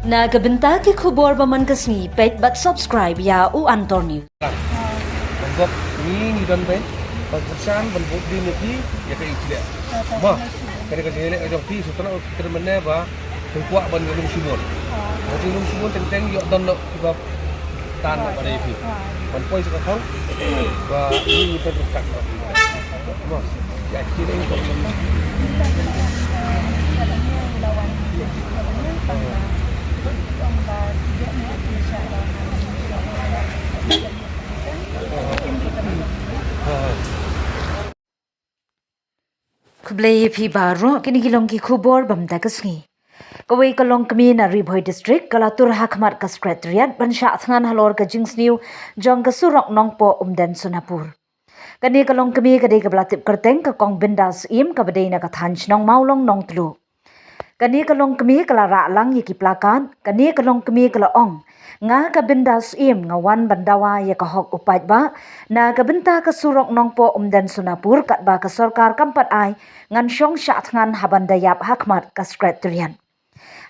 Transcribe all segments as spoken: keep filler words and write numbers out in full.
Na ka bynta ki khubor ba man ka sngi, peit bad subscribe ïa u Antor News. Ban bok ni ni don ben, ban kyrshan, ban bok din ni ki, ïa ka ikhle. Mo, kane ka jingïaleh ka jong phi, sutna u ter mene ba, tengkwah ban ïalum shibun. Ban ïalum shibun teng teng ïoh don lo kiba tan lo pada ïa phi. Ban poi sa ka thong, ba ni ni don ryngkat lo. Mo, ïa ki ni ko. Khublei ïa phi baroh, kine ki long ki khubor ba mynta ka sngi. Kawei ka longkmie na Ri Bhoi District ka la tur ha khmat ka Secretariat ban shah thngan halor ka jingsniew jong ka surok Nongpoh Umden Sonapur. Kane ka longkmie ka dei kaba la tip kyrteng ka Kong Bindas Im, kaba dei na ka thaiñ shnong Mawlong Nongtluh. Kane ka longkmie ka la rah lang ïa ki plakat, kane ka longkmie ka la ong, nga ka Bindas Im nga wan ban dawa ïa ka hok u paidbah na ka bynta ka surok Nongpoh Umden Sonapur, katba ka sorkar kam pat ai, ngan shong shah thngan ha ban da ïap ha khmat ka Secretariat.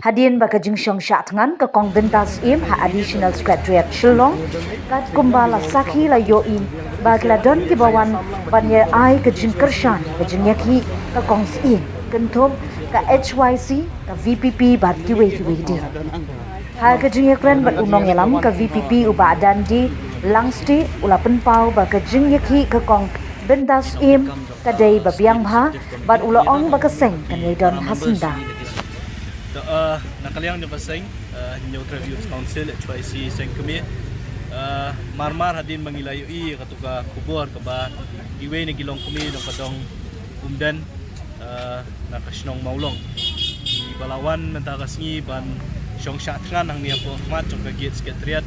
Hadien ba ka jingshong shah thngan ka Kong Bindas Im ha Additional Secretariat Shillong, katkum ba la sakhi la ïohi ba ki la don kiba wan ban ïa ai ka jingkyrshan, ka jingïakhih ka Kong Syiem, kynthup ka H Y C, ka V P P bad kiwei kiwei de. Ha ka jingïakren bad u nongïalam ka V P P u Bah Dandi Langstieh, u la pynpaw ba ka jingïakhih ka Kong Bindas Im ka dei ba biang bha bad u la ong ba ka seng kan ïai don ha syndah. To, eh, na ka liang jong ka seng, eh, Hynñiewtrep Youth Council, H Y C, seng kmie, eh, mar mar hadien ba ngi la ïohi ïa katu ka khubor kaba iwei na ki longkmie jong ka dong Umden, eh, na ka shnong Mawlong, kiba la wan mynta ka sngi ban shong shah thngan hangne hapoh khmat jong ka gate Secretariat.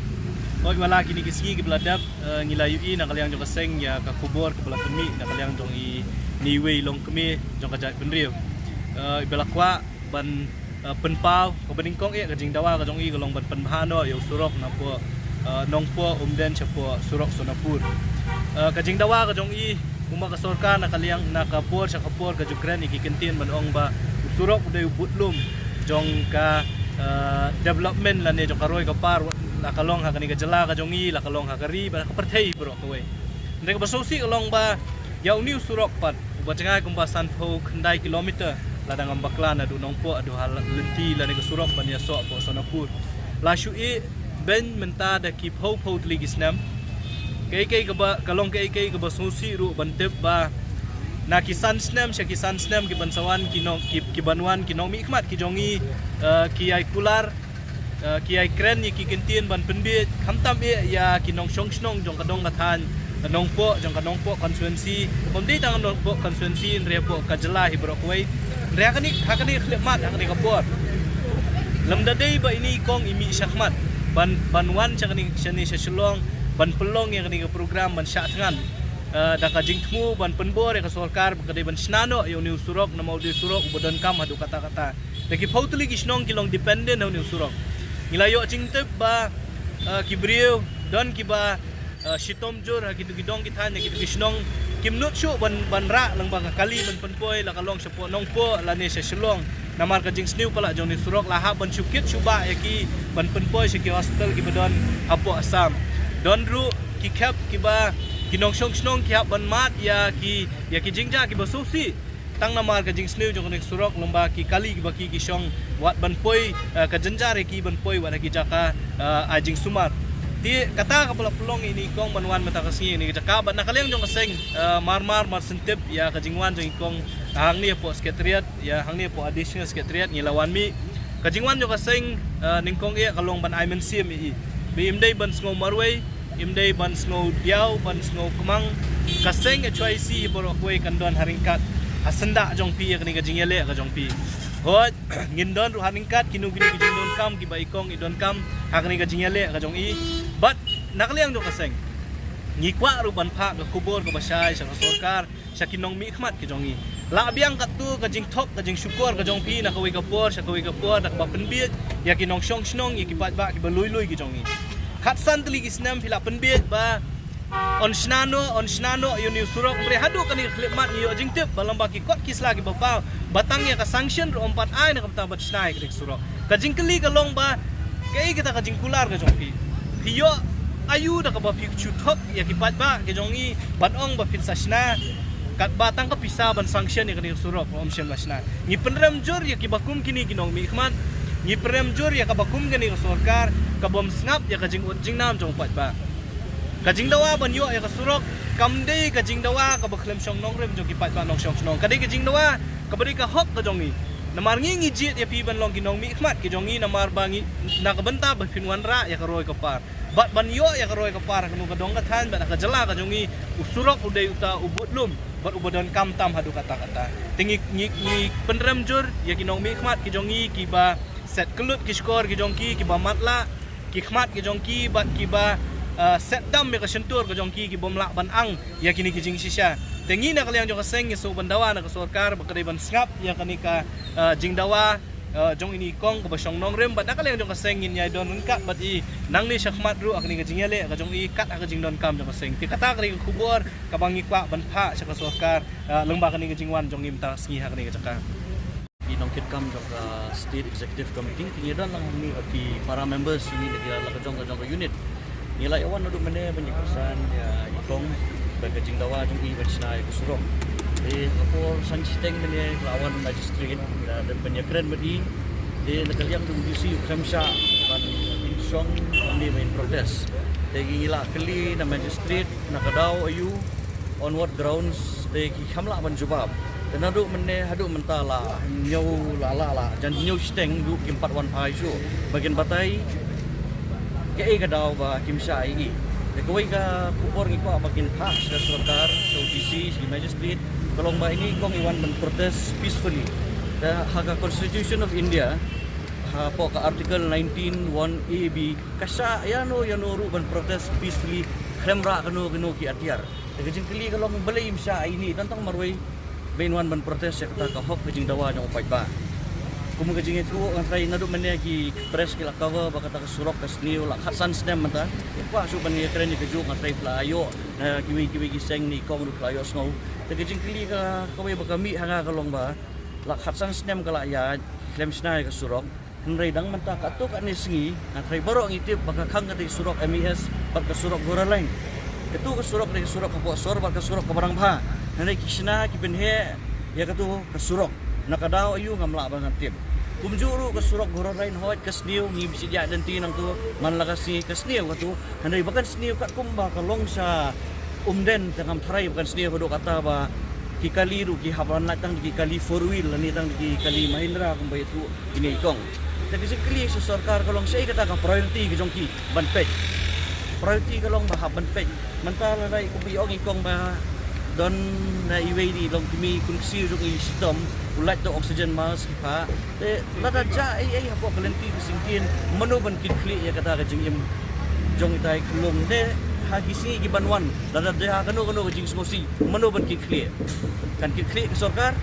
Hooid, wat la kine ki sngi kiba la dep, eh, ngi la ïohi na ka liang jong ka seng ïa ka khubor kaba la pynmih na ka liang jong ine iwei i longkmie jong ka jaitbynriew, eh, iba la kwah ban, eh, pynpaw kaba nyngkong eh ka jingdawa ka jong i ka long ban pynbha noh ïa u surok napoh, eh, Nongpoh Umden shapoh surok Sonapur. Eh, ka jingdawa ka jong i, kumba ka sorkar na ka liang, na ka por sha ka por ka ju kren ïa ki kyntien ban ong ba u surok u dei u budlum jong ka, eh, development lane jong ka roi ka par, la ka long ha kane ka jylla ka jong i, la ka long ha ka ri bad ka pyrthei baroh kawei. Hynrei kaba sngewsih ka long ba ïa une u surok pat, uba jngai kumba sanphew khyndai kilometer, lada ngam bakla, naduh Nongpoh haduh ha lynti lane ka surok ban ïasoh hapoh Sonapur, la shu ïeh beiñ mynta da ki phew phew tylli ki snem. Kaei kaei kaba, ka long kaei kaei kaba sngewsih ruh ban tip ba na ki san snem sha ki san snem ki ban sa wan ki nong, ki, ki ban wan ki nongmihkhmat ki jong i, eh, ki ïai kular, eh, ki ïai kren ïa ki kyntien ban pynbiej, khamtam eh ïa ki nongshong shnong jong ka dong ka thaiñ Nongpoh, jong ka Nongpoh constituency, bym dei tang Nongpoh constituency, hynrei hapoh ka jylla hi baroh kawei. Hynrei ha kane, ha kane ka khyllipmat, ha kane ka por, lymda dei ba ine i kong i mih shakhmat ban, ban wan sha kane, shane sha Shillong ban pynlong ïa kane ka program ban shah thngan, eh, da ka jingthmu ban pynbor ïa ka sorkar ba ka dei ban shna noh ïa une u surok, namar u dei u surok uba donkam haduh katta katta. Da ki phew tylli ki shnong ki long dependent ha une u surok. Ngi la ïoh jingtip ba, eh, ki briew don kiba, eh, shitom jur ha kitu ki dong ki thaiñ, ha kitu ki shnong, kim nud shuh ban, ban rah lyngba ka kali ban pynpoi, la ka long shapoh Nongpoh lane sha Shillong. Namar ka jingsniew palat jong une u surok, la hap ban shu kit shu bah ïa ki ban pynpoi sha ki hospital kiba don hapoh Assam. Don ruh ki khep kiba, ki nongshong shnong ki hap ban mad ïa ki, ïa ki jingjia kiba sngewsih tang namar ka jingsniew jong kane ka surok, lyngba ki kali kiba ki, ki shong wat ban poi, eh, ka jynjar ïa ki ban poi wat ha ki jaka, eh, ai jingsumar. Te kata kaba la pynlong ine i kong ban wan mynta ka sngi ine i jaka, bad na ka liang jong ka seng, eh, mar mar mar sngewtip ïa ka jingwan jong i kong hangne hapoh Secretariat, ïa hangne hapoh Additional Secretariat ngi la wan mih. Ka jingwan jong ka seng, eh, nyngkong eh ka long ban ai mynsiem ïa i ba im dei ban sngew marwei, im dei ban sngew diaw, ban sngew kmang. Ka seng H Y C baroh kawei kan don ha ryngkat, ha syndah jong phi ïa kane ka jingïaleh ka jong phi. Hooid, ngin don ruh ha ryngkat kino kino ki jingdonkam kiba i kong i donkam ha kane ka jingïaleh ka jong i. Bad na ka liang jong ka seng, ngi kwah ruh ban phah ka khubor kaba shai sha ka sorkar, sha ki nongmihkhmat ki jong i. Lah biang katto ka jingthok ka jingshukor ka jong phi na kawei ka por sha kawei ka por da kaba pynbiej ïa ki nongshong shnong, ïa ki paidbah kiba lui lui ki jong i. Khatsan tylli ki snem phi la pynbiej ba yn shna noh, yn shna noh ïa une u surok, hynrei haduh kane ka khyllipmat ngi ïoh jingtip ba lyngba ki kot ki sla kiba paw, ba tang ïa ka sanction ruh ym pat ai na ka bynta ban shna ïa kane ka surok. Ka jingkylli ka long ba Kaei kata ka jingkular ka jong phi? Phi ïoh aïu da kaba phi shu thok ïa ki paidbah ki jong ngi ban ong ba phin sa shna katba tang ka pisa ban sanction ïa kane ka surok ym shym la shna. Ngi pynrem jur ïa kiba kum kine ki nongmihkhmat. Ngi pynrem jur ïa kaba kum kane ka sorkar kabym sngap ïa ka jingud jingnam jong u paidbah. Ka jingdawa ban ïoh ïa ka surok kam dei ka jingdawa kaba khlem shong nongrim jong ki paidbah nongshong shnong. Ka dei ka jingdawa kaba dei ka hok ka jong ngi. Namar ngi ngi jied ïa phi ban long ki nongmihkhmat ki jong ngi namar ba ngi na ka bynta ba phin wanrah ïa ka roi ka par. Bad ban ïoh ïa ka roi ka par ha kano ka dong ka thaiñ bad ha ka jylla ka jong ngi, u surok u dei uta u budlum bad uba donkam tam haduh katta katta. Te ngi ngi ngi pynrem jur ïa ki nongmihkhmat ki jong ngi kiba set kyllut ki shkor ki jong ki, kiba matlah ki khmat ki jong ki bad kiba, ah, set dam ïa ka shyntur ka jong ki kibym lah ban ang ïa kine ki jingshisha. Te ngi na ka liang jong ka seng ngi shu ban dawa na ka sorkar ba ka dei ban sngap ïa kane ka, ah, jingdawa, ah, jong ine i kong kaba shong nongrim bad na ka liang jong ka seng ngin ïai don ryngkat bad i nangne shakhmat ruh ha kane ka jingïaleh ka jong i kat ha ka jingdonkam jong ka seng. Te kata ka dei ka khubor kaba ngi kwah ban phah sha ka sorkar, ah, lyngba kane ka jingwan jong ngi mynta ka sngi ha kane ka jaka. Ki nongkitkam jong ka State Executive Committee, te ngi don lang hangne bad ki para members ngi na ki la ka jong ka jong ka unit. Ngi la ïa wan naduh mynne ban ïa kyrshan ïa i kong ba ka jingdawa jong i ban shna ïa ka surok. Te ka por san shiteng mynne la wan magistrate, ngi la dep ban ïa kren bad i. Te na ka liang jong u D C u khlem shah ban shong hangne ban protest. Te ngi la kylli na magistrate na ka daw aïu, on what grounds, te ki khlem lah ban jubab. Te naduh mynne haduh mynta la hynñiew la la la jan hynñiew shiteng ruh kim pat wan phai shuh ba kin batai kaei ka daw ba kim shah ïa i. Te kawei ka khubor ngi kwah ba kin phah sha ka sorkar, sha u D C, sha ki magistrate, ka long ba ine i kong i wan ban protest peacefully. Te ha ka Constitution of India, hapoh ka Article nineteen one A B, ka shah ïano ïano ruh ban protest peacefully, khlem rah kano kano ki atiar. Te ka jingkylli ka long balei im shah ine, don tang marwei ba in wan ban protest ïa kata ka hok ka jingdawa jong u paidbah. Kum ka jingïathuh nga tharai naduh mynne ki press ki la cover ba kata ka surok ka sniew la khatsan snem mynta. Kwah shuh ban ïakren ïa kajuh, nga tharai phi la ïoh na kiwei kiwei ki seng, ne i kong ruh phi la ïoh sngew. Te ka jingkylli ka kawei ba ka mih ha nga ka long ba la khatsan snem ka la ïaid, khlem shna ïa ka surok. Hynrei dang mynta katto katne sngi, nga tharai baroh ngi tip ba ka khang kata ka surok M E S bad ka surok Gora Line. Katu ka surok dei ka surok hapoh sor bad ka surok kaba rangbha. Hynrei ki shna ki pynheh ïa katu ka surok. Na ka daw aïu ngam lah ban tip. Kumjuh ruh ka surok Gora Line, hooid ka sniew, ngi bishit ïaid lynti nangtu man la ka sngi, ka sniew katu. Hynrei ba kan sniew katkum ba ka long sha Umden, te ngam tharai ba kan sniew haduh katta ba ki kali ruh ki hap ban lait tang da ki kali four wheel lane tang da ki kali Mahindra kumba ïathuh ine i kong. Te ka jingkylli sha sorkar ka long shaei kata ka priority ka jong ki ban peit. Priority ka long ba hap ban peit. Mynta lada i kumba i ong i kong ba don na iwei i longkmie khun ksiew jong i shitom, u lait da oxygen mask ki phah. Te lada jia ei ei hapoh ka lynti ka syngkien, mano ban kitkhlieh ïa kata ka jingim jong itai i khyllung? Te ha ki sngi ki ban wan, lada jia kano kano ka jingsngewsih, mano ban kitkhlieh? Kan kitkhlieh ka sorkar?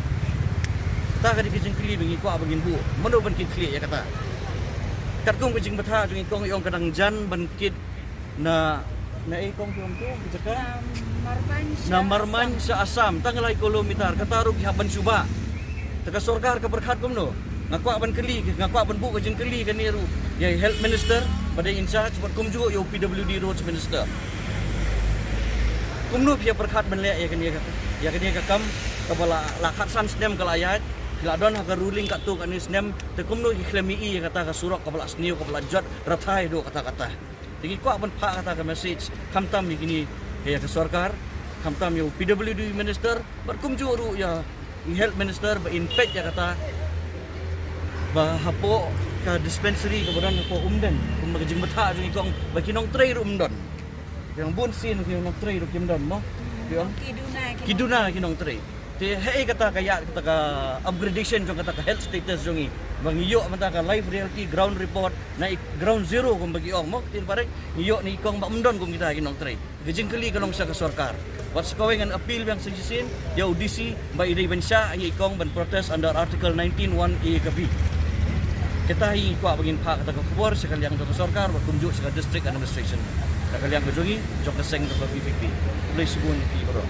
Kata ka dei ka jingkylli ba ngi kwah ba ngin buh, mano ban kitkhlieh ïa kata? Katkum ka jingbthah jong i kong i ong ka dang jan ban kit na, na ei kong ki ong tu, ka jaka? Na Marmain sha Assam, tang lai kilometer, kata ruh ki hap ban shu bah. Te ka sorkar ka pyrkhat kumno? Nga kwah ban kylli, nga kwah ban buh ka jingkylli kane ruh ïa i Health Minister ba dei in charge bad kumjuh ïa u P W D Roads Minister. Kumno phi ïa pyrkhat ban leh ïa kane ka, ïa kane ka kam kaba la, la khatsan snem ka la ïaid, ki la don ha ka ruling katto katne snem, te kumno ki khlem ïohi ïa kata ka surok kaba la sniew, kaba la jot rathai haduh katta katta. Te ngi kwah ban phah kata ka message khamtam ïa kine, ïa ka sorkar, khamtam ïa u P W D Minister bad kumjuh ruh ïa i Health Minister ba in peit ïa kata ba hapoh ka dispensary kaba don hapoh Umden, kumba ka jingbthah jong i kong ba ki nongtrei ruh ym don. Ki ong bun sien ki nongtrei ruh kim don mo. Ki ong ki duna ki nongtrei. Te hei kata ka ïa kata ka upgradation jong kata ka health status jong i. Ba ngi ïoh mynta ka live reality ground report na i ground zero kumba ki ong mo, ktien phareng, ngi ïoh na i kong ba ym don kum kita ki nongtrei. Ka jingkylli ka long sha ka sorkar. Bad sa kawei ngan appeal biang sa shisien ïa u D C ba i dei ban shah ïa i kong ban protest under Article nineteen one A ka B. Kita hi ngi kwah ba ngin phah kata ka khubor sha ka liang jong ka sorkar bad kumjuh sha ka district administration. Na ka liang ka jong ngi, jong ka seng jong ka V P P. Khublei shibun ïa phi baroh.